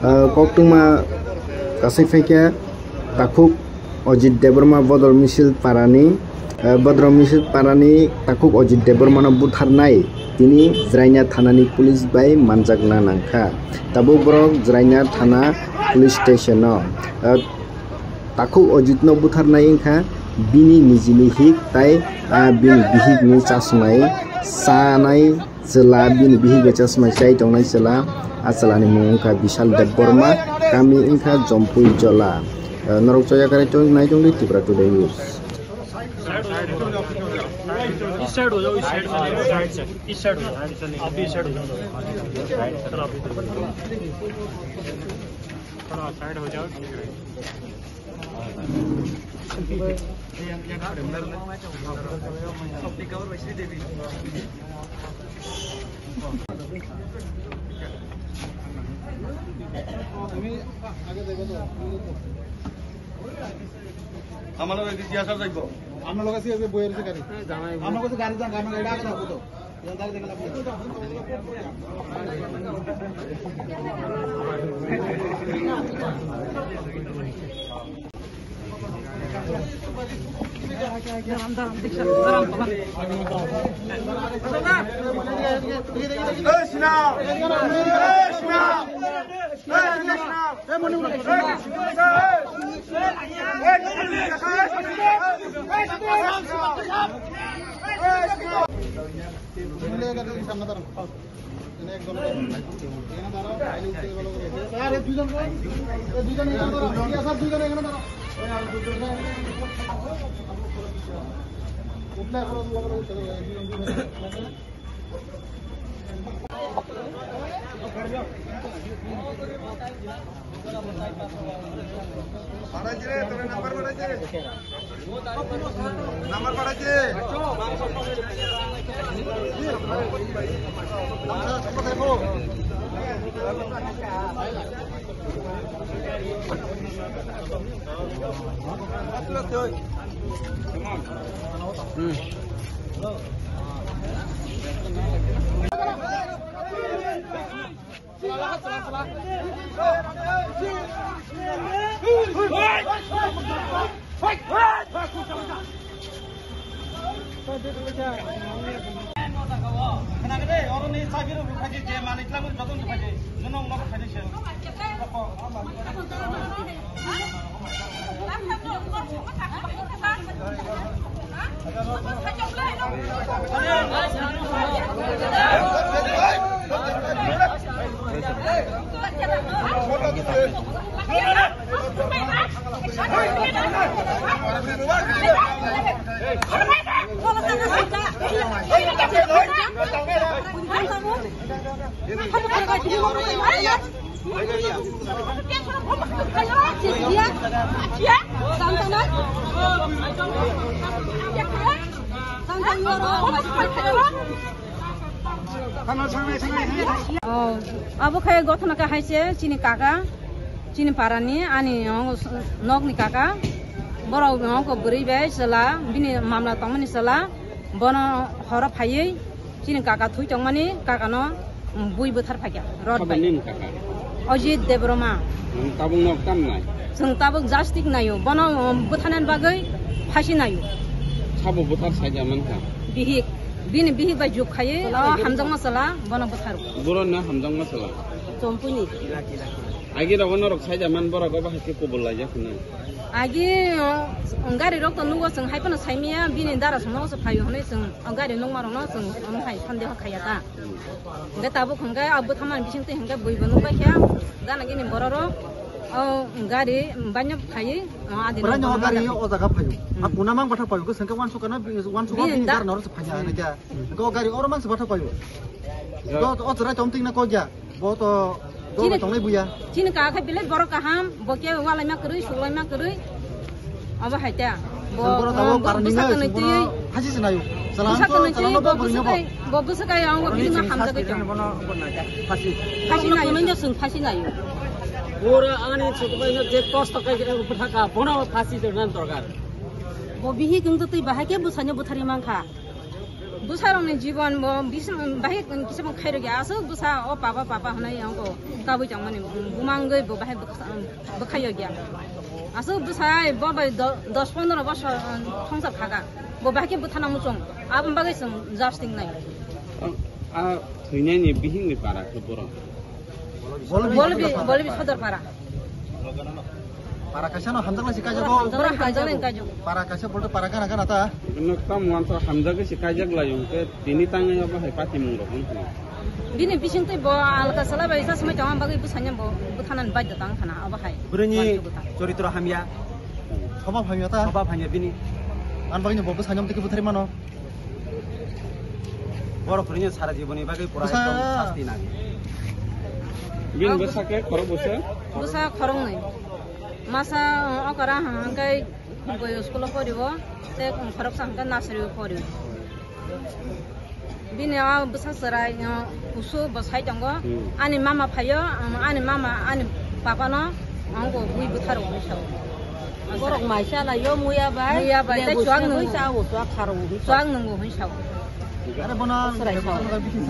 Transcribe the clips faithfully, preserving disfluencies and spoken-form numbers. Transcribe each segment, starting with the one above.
Ah, koktwma kasai phaikha takhuk Ajit Debbarma Bodol Misil Parani, ah, Bodol Misil Parani takhuk Ajit Debbarmano butharnai tini Jraina thanani police bai manjakna nangkha. Tabuk borok Jraina thana police station-o, ah, takhuk Ajitno butharnai wngkha bini nijini hik tai, ah, bini bihikni chasmai chanai. Chwla bini bihik bai chasmai chai tongnai chwla, a chwlani mung wngkha Bishal Debbarma, kami wngkha Jompui Jola. Eh, norok choya kwrwi tong-, nai tongdi Tripura Today News. इस साइड हो जाओ, इस साइड से, इस साइड से, इस साइड हो जाओ, आप भी इस साइड हो जाओ। थोड़ा साइड हो जाओ, ठीक है। আমার লগে জিজ্ঞাসা যাইব। আপনার লগে আছে বইয়ের গাড়ি। আপনার কাছে গাড়ি যান, আপনার গাড়ি আগে যাবো তো। সামনে দাঁড়ান। এখানে একজন। এখানে দাঁড়াও, বাইরে উঠতে ভালো করে। স্যার, এই দুজন কই? এই দুজন এখানে দাঁড়াও। ঠিক আছে, স্যার, দুজন এখানে দাঁড়াও। এই আর দুজন। উঠলে এখন অন্য করে উঠতে হবে। এই দুজন, দুজন। পাঠাইছে রে, তোর নাম্বার পাঠাইছে। নাম্বার পাঠাইছে। হুম। Oh, abo khe gothona khe hai se chini kaka, chini parani, ani nok ni kaka, borok nok bwrwi bai chwla, bini mamla tongmani chwla, bono horo phaiwi chini kaka thwi tongmani, kakano bui bwthar phaikha rod bai. Sabo nini kaka? Ajit Debbarma. Nwng tabuk nok tam nai? Chwng tabuk justice naio, bono bwtharnani bagwi phasi naio. Sabo bwthar saida mankha? Bihik. Bini bihik bai juk khaiwi, o hamjakma chwla bono bwtharo. Borokno hamjakma chwla? Chompuini. Agi rogo norok saida man, borok obo hai khe kubul laijak hwnwi? Agi, o, gari rok to nugo, chwng hai phano saimaya, bini dara songno se phaio hwnwi chwng o gari nukma rokno chwng omo hai sandeho khaiya ta. Hwnkhe tabuk hwnkhe abo bwtharmani bisingtwi hwnkhe buibo nukbaikha, gana gini bororok o gari baino phaiwi o adino. Bwrani o gari o jaga phaio. Hmm. A puna mang bathak phaio, hwnkhe uansukha na, uansukha bini bini da- dara norok se phaiya hwnwi khe. Hwnkhe o gari oro mang se bathak phaio. Ya. O, o chwrai tongtwina kok ya. Bo to dol bai tongnai buya. Chini kaka khe belai borok kaham, bo khe walaima kwrwi, suklaima kwrwi. Abo hai ta. Bo, chwng bono tabuk bo parani bwsa nai, kwnwi chwng bono twi. Phasi se naio. Bwsa kwnwi twi, bo bwsa kai, bo bwsa kai ang bini ma hamjagwi tong. Phasi. Phasi naio, chwng phasi naio. Pura ani chwng bai no je kosto kai khe bwthaka, bono phasi tongna dorkar. Bo bihik wng twi bahai khe bwsano bwtharwi mankha. Bwsarokni jibon bo bising bahai kisa bo khairokya. Aswk bwsa o papa papa hwnwi ongko kabui tongmani bumangwi bo bahai bwkha-, bwkhaiyokya. Aswk bwsa bo bai do-, dos pondro bosor, um, songsar khaka. Bo bahai khe bwthana muchung. Aboni bagwi chwng jasting nai. A, a thwinaini bihikni para khe borok? Bolbi, Bolbi, Bolbi Sodor Para. Para kaisa no hamjaknai se kaijak. Para hamjaknai, hamjaknai kaijak. Para kaisa bolte para gana gana ta. Nokta muansa hamjagwi se kaijak lai hwnkhe tini tangwi abo hai patimung rok wngkha. Bini bising twi bo alka sala bai sa smai tongma bagwi bwsanya bo bwthanani baidya tang khana abo hai. Bwrwini choritro hamya. Swbab hamya ta. Swbab hamya bini. An bagwi bo bwsanya tiki bwthari mano. Borok kwrwino sara jiboni bagwi pura Bwsa- ekdom sasti nang. Bini bwsa khe khorok bwsa? Bwsa khoroknwi. Masa, uh, okara hwnkhe boyo school-o poriwo, tei khoroksa hwnkhe nursery-o poriwo. Bini o bwsa chwrai, uh, kusu bo sai tongo. Hmm. Ani mama phaio, um, ani mama, ani papano, ang bo bui bwtharo hwnwi sao. Borok mai chalaio, muya bai. Muya bai, tei chuak nwngo. Sao, chuak kharo hwnwi sao. Chuak nwngo hwnwi sao. Are bono Asrai sao.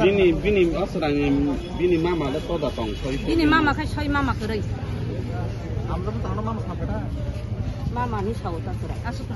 Bini, bini asrangni, bini mama le toda tong soi. Bini mama khai soi mama kwrwi. Amro to tangno mama khapeta. Mama ni sao ta chwrai. Asuk.